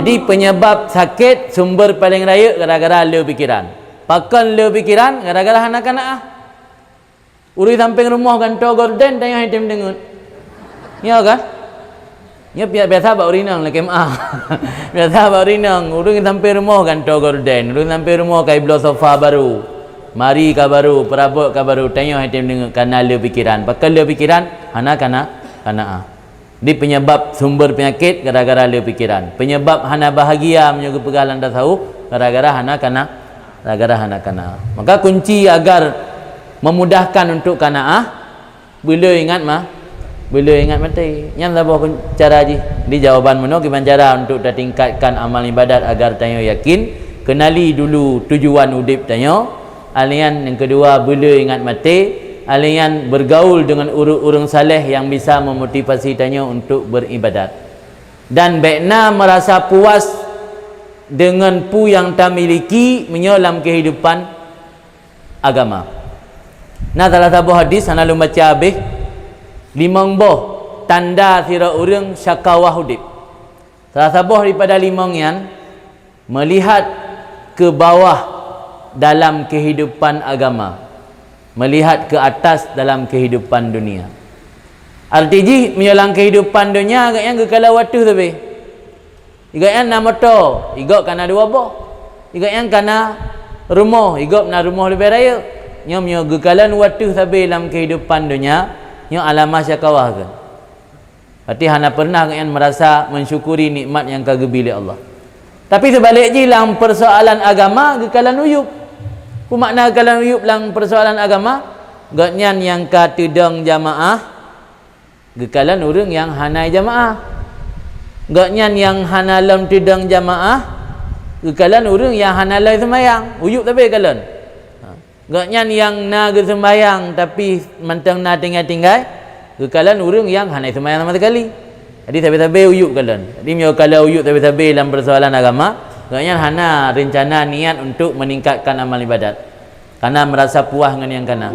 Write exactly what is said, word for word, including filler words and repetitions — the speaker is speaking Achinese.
Jadi, penyebab sakét sumber paleng rayeuk gara-gara le pikiran. Pakon le pikiran? Gara-gara hana kana'ah. Ureuëng sampéng rumoh gantoe gorden, tanyoe han tem deungeut. Nyo kan? Nyo biasa bak ureuëng inong lakée meu'ah. Biasa bak ureuëng inong, ureuëng sampéng rumoh gantoe gorden, ureuëng sampéng rumoh ka ibloe sofa baru, mari ka baru, peurabot ka baru, tanyoe han tem deungeut, kana le pikiran. Pakon le pikiran? Hana kana, kana'ah. Jadi, penyebab sumber penyakit gara-gara le pikiran. Penyebab hana bahagia meunyoe geupeugah lam tasawuf gara-gara hana kana, gara-gara hana kana. Maka kunci agar memudahkan untuk kana'ah, beule ingat ma-, beule ingat maté. Nyan saboh kun-, cara jih. Jadi, jawaban meunoe kiban cara untuk tatingkatkan amal ibadat agar tanyoe yakin, kenali dulu tujuan udeb tanyoe, Alian nyang keudua, beule ingat maté. Alian bergaul dengan ureuëng-ureuëng saleh nyang bisa memotivasi tanyoe untuk beribadat. Dan bék na merasa puas dengan peue nyang tamiliki meunyoe lam kehidupan agama. Na salah saboh hadis hana lôn baca habéh, limong boh tanda sidroe ureuëng syakawah udeb. Salah saboh daripada limong nyan, melihat ke bawah dalam kehidupan agama, melihat ke atas dalam kehidupan dunia. Arti jih, meunyoe lam kehidupan dunia, gobnyan geukalon u ateueh sabe. Gobnyan na moto, igob kana dua boh. Gobnyan kana rumoh, igob na rumoh leubeh rayeuk. Nyoe meunyoe geukalon u ateueh sabe lam kehidupan dunia, nyoe alamah syakawah keu. Berarti hana pernah gobnyan merasa mensyukuri nikmat nyang ka geubi lé Allah. Tapi seubalek jih, lam persoalan agama geukalon u yueb. Peue makna geukalon u yueb lam persoalan agama? Gobnyan nyang ka teudong jamaah geukalon ureuëng nyang hana jamaah. Gobnyan nyang hana lom teudong jamaah geukalon ureuëng nyang hana lom seumayang. U yueb sabe kalon. Ha. Gobnyan nyang na geuseumbayang, tapi mantong na tinggai-tinggai, geukalon ureuëng nyang hana seumbayang sama sekali. Jadi, sabe-sabe u yueb kalon. Jadi, meunyoe kalon u yueb sabe-sabe lam persoalan agama, gobnyan hana rencana niat untuk meningkatkan amal ibadat. Karena merasa puas ngon nyang kana.